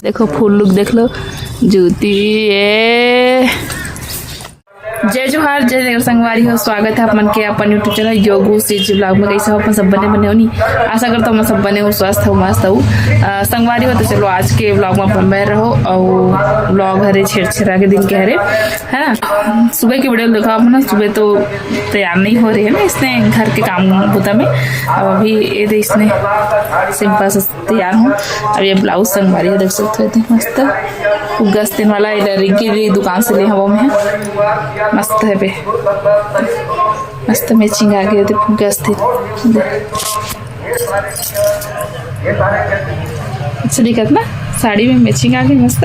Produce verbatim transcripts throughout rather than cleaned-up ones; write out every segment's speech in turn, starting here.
देखो फुल लुक देख लो, जूती ए। जय जोहार, जय जगत संगवारी हो, स्वागत है आप मन के अपन YouTube चैनल योगू सीजी ब्लॉग में। कैसे हो अपन सब बने बने हो नी? आशा करता हूँ सब बने हो, स्वस्थ हो, मस्त हो। अ, संगवारी हो तो चलो आज के ब्लॉग में अपन बने रहो और ब्लॉग हरे छेरछेरा के दिन के हरे, है ना? सुबह के वीडियो देखा आप ना, सुबह तो तैयार नहीं हो रहे है ना, इसने घर के काम होता में। अब अभी ये दे इसने सिंपल सा तैयार हूँ। अब ये ब्लाउज संगवारी हो देख सकते हो, मस्त फुग्गा स्तिन वाला, ये रिंकी दी दुकान से ले हवा में है, मस्त है बे, मस्त मैचिंग आ गया। देख फुग्गा स्तिन, अच्छा दिखत ना साड़ी में मैचिंग आ गई मस्त,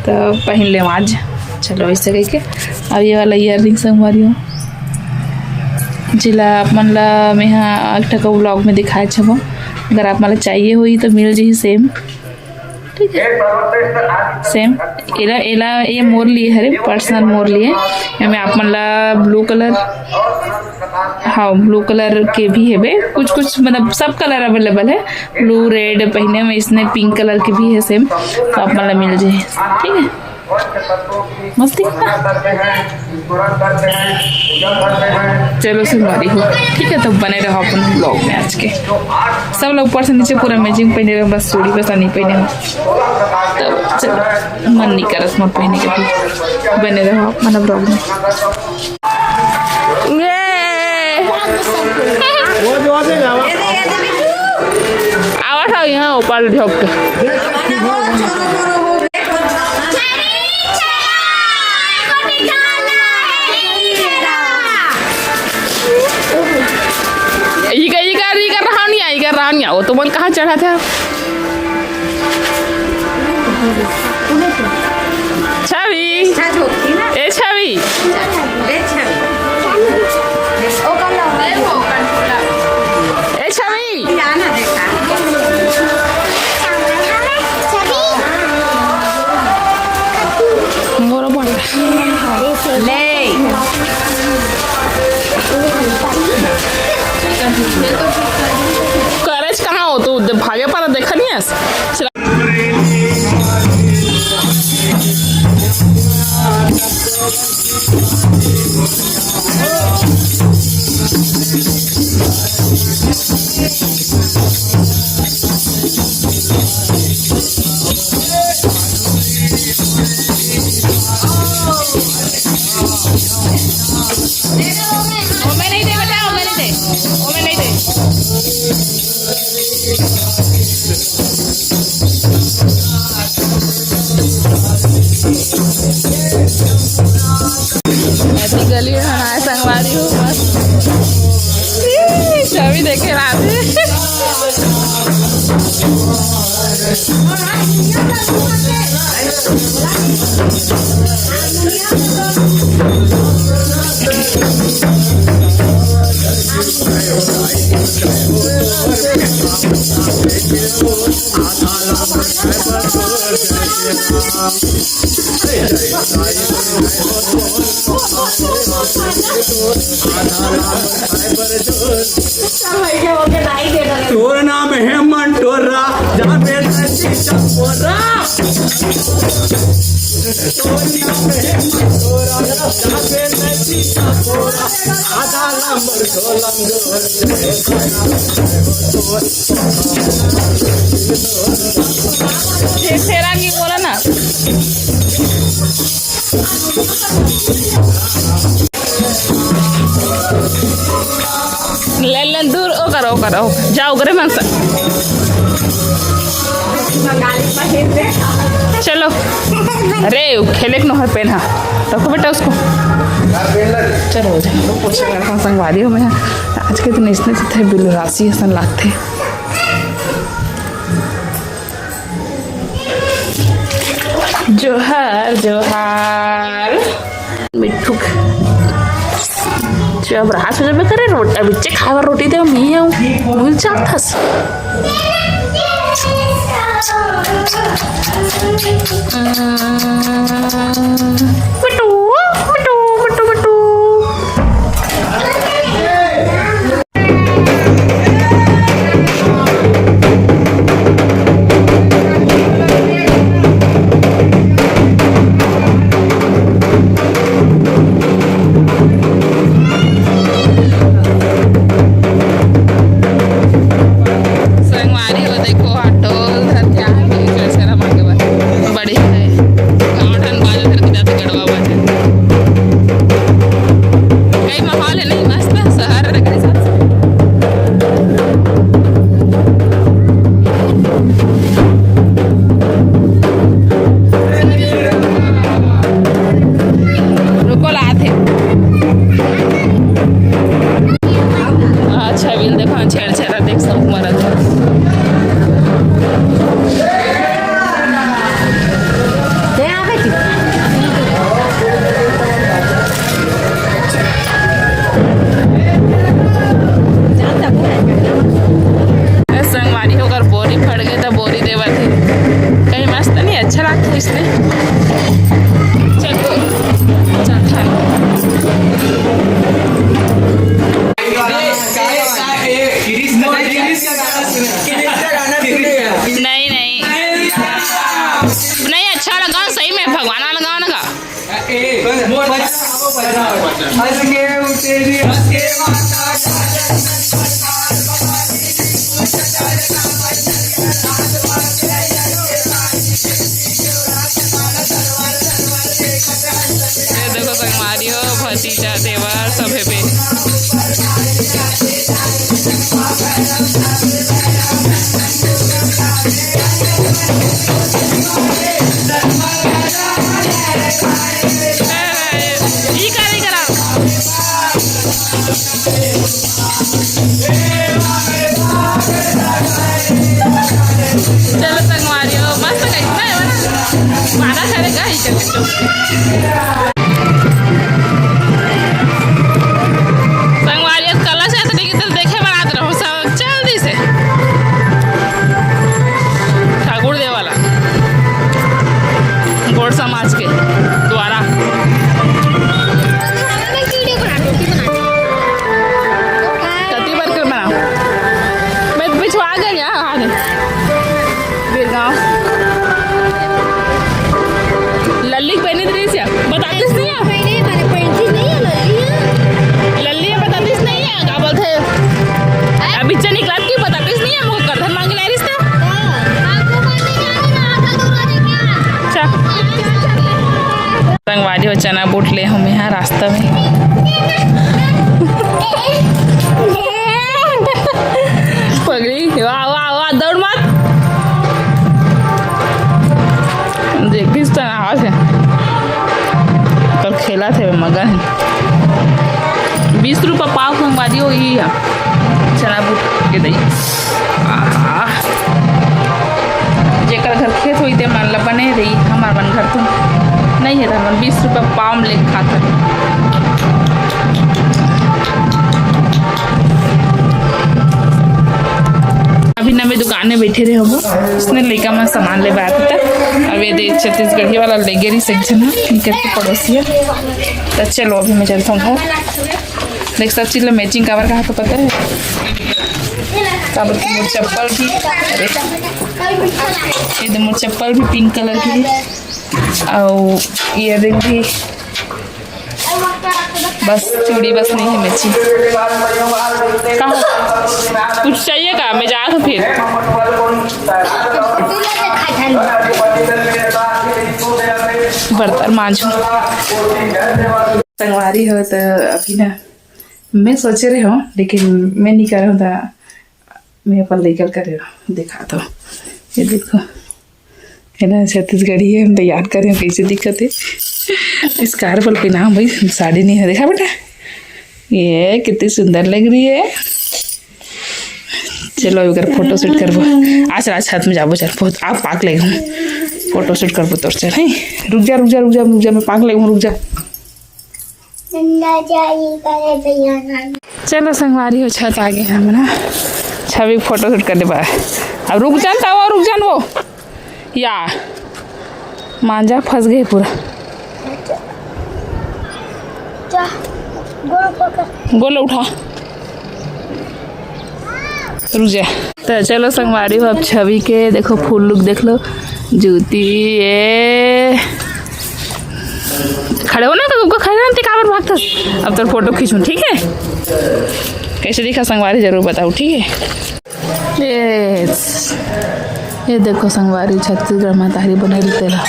तो पहन ले आज। चलो ऐसे कह के अब ये वाला ईयर रिंग संगवारी हो, जिला आप मन ला मैं हाँ एक ठका ब्लॉग में दिखाए छबो। अगर आप मन ला चाहिए होई तो मिल जही सेम, ठीक है। सेम एला एला ये मोर लिए हरे, पर्सनल मोर लिए। एमे आप मन ला ब्लू कलर, हाँ ब्लू कलर के भी हेबे, कुछ कुछ मतलब सब कलर अवेलेबल है। ब्लू रेड पहने में इसने पिंक कलर के भी है सेम, तो आप मन ला मिल जाए, ठीक है। मस्ती। चलो संगवारी हो, ठीक है, तो बने रहो अपन ब्लॉग में। आज के सब लोग ऊपर से नीचे पूरा मैचिंग पहने रहे, बस चूड़ी बस नहीं पहने हो, तो चलो मन नहीं करत मोर पहने के, फिर बने रहो अपन ब्लॉग में। ये। आवा था यहाँ ऊपर झोंक के। ये कर, ये कर, ये कर रहा नहीं, ये कर रहा नहीं, वो तो मन कहाँ चढ़ा था? छवि। ए छवि। ए छवि। मोर बड़। ले। करज कहाँ हो तू? भागे पारा देखा नहीं है। वो मैं नहीं दे बेटा, वो मैं नहीं दे, वो मैं नहीं दे। अभी गली में हमारे संगवारी हो मस्त। ई, छवि देखे रात है। तोर नाम है मंटोरा, जाबे नदी चपोरा। तोर नाम है मंटोरा, जाबे नदी चपोरा। आधा लंबर दो लंबर। छेरछेरा की बोला ना। ले ले दूर, ओ करो, ओ करो, जाओ करे मन से। चलो, अरे खेले के नोहर पेन हा, रखो बेटा उसको। चलो हो जाए, पोछा लड़का संगवारी हो मैं। आज के दिन इसने थे बिल राशि हसन लागथे। जोहार, जोहार। मिठुक। जब रात हो जाबे करे, रोट-, अब इच्चे खाए बर रोटी दे, मैं आऊँ। भूल जाथस। मिठू, मिठू, मिठू, मिठू। चल, चल, चल। नहीं, नहीं, नहीं, अच्छा लगा सही में, भगवान वाला गाना गा। ये देखो, संगवारी हो, भतीजा, देवर, सब हेबे। ई का नहीं करा? चलो संगवारी हो, मस्त गाइस, मैं वाला मारा करे गाइस। संगवारी हो, कला से तो लेकिन देखे बनात रहो सब जल्दी से। ठाकुर देव वाला गोंड समाज के द्वारा। कति बार कर बना? मैं तो पिछुआ गया यार, आ गए। बीरगांव। लल्ली के बहिनी रहिस या? बतातिस नहीं है? पहले माने पहनती नहीं है लल्ली है। लल्ली है, बतातिस नहीं है, का बोलते हैं? अभी से निकलत की बतातिस नहीं है, हमको करधन मांगे ला रहिस था। हाँ। अच्छा। संगवारी हो, चना बूट ले हूँ मैं यहाँ रास्ता में। पगली, वाह, वाह, वाह, दौड़ मत। देखिस त ना हाल है। पर खेला थे मगन है। बीस रुपया पाव संगवारी हो, ई है। चना बूट के दही। आहा। जेकर घर खेत होई ते मन ल बने रही, हमार मन घर तो नहीं है, त हमन बीस रुपया पाव में लेके खाथन। अभी नवे दुकान में बैठे रहे होबो, उसने लइका मन सामान ले बात था। अब ये देख छत्तीसगढ़ी वाला ले गे रही section में, इनकर के पड़ोसी है। तो चलो अभी मैं चलता हूँ घर। देख सब चीज ला matching काबर कहा तो पता है, काबर की मोर चप्पल भी, अरे ये दे मोर चप्पल भी pink colour की है, और earring भी, बस चूड़ी बस नहीं है matching। कहाँ कुछ चाहिए का? मैं जा तो फिर बर्तन मांजू। संगवारी हो तो अभी ना मैं सोचे रहे हूँ, लेकिन मैं नहीं कर रहा हूँ, मैं अपन लइका ल करे रहो, दिखा दो। ये देखो, है ना, छत्तीसगढ़ी है, हम तैयार करे हो, कैसे दिखत है। scarf ल पहना भाई, साड़ी नहीं है, देखा बेटा, ये कितनी सुंदर लग रही है। चलो, अगर photo shoot करबो, आज रात छत में जाबो, चल, बहुत आप पाक ले हूँ, photo shoot करबो तोर, चल, हैं? रुक जा, रुक जा, रुक जा, रुक जा, मैं पाक ले हूँ, रुक जा। चलो संगवारी हो, छत आ गए हम ना, छवि के photo shoot कर लेबा। अब रुक जान, तब और रुक जान वो या मांजा फंस गए पूरा। गोल उठा। रुक जा। तो चलो संगवारी हो, अब छवि के देखो full look देख लो। जूती, ये खड़े हो ना, तो तुमको खड़े रहते काबर भागतस। अब तोर photo खींचूं, ठीक है? कैसे दिखा संगवारी, जरूर बताओ, ठीक है? ये, ये देखो संगवारी, छत्तीसगढ़ में तारी बने रहते ला।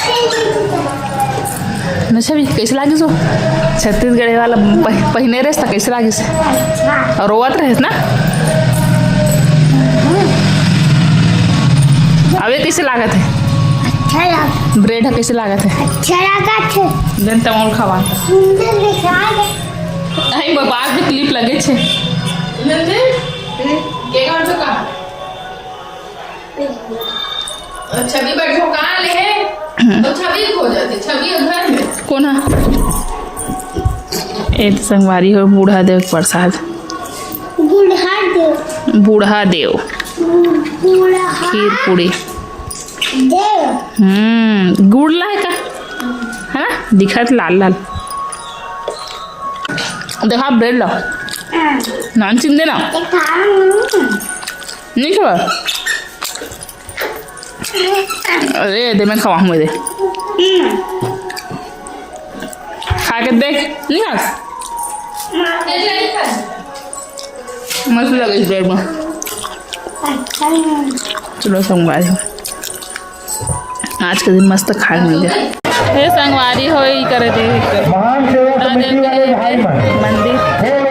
न छवि, कैसे लागिस वो? छत्तीसगढ़ी वाला पह-, पहिने रहे त कैसे लागिस? और रोवत रहे ना? अबे कैसे लागत है? अच्छा लगा। Bread है, कैसे लागत है? अच्छा लगा थे। जन तमोल खावा। सुंदर दिखा दे। आई बा-, बाद में clip लगे छे। नंदन, के कर तो का? छवि बैठो कहाँ ले है? हम्म। तो छवि खो जाते, छवि घर में। कौन है? ए तो संगवारी हो, बूढ़ा देव के प्रसाद। बूढ़ा देव। बूढ़ा देव। बूढ़ा खीर पूरी। देव। हम्म, गुड़ ला हे का? है ना, दिखत लाल लाल। देखा ब्रेड ला, नान चिन देना। नहीं खावा? अरे दे, मैं खवाहूँ दे। खा के देख, नहीं खा? मस्त लगे इस ब्रेड में। चलो संगवारी, आज के दिन मस्त खाए मिल गया। हे संगवारी हो, ई करे दे। महान सेवा कमेटी वाले भाई मन। मंदिर।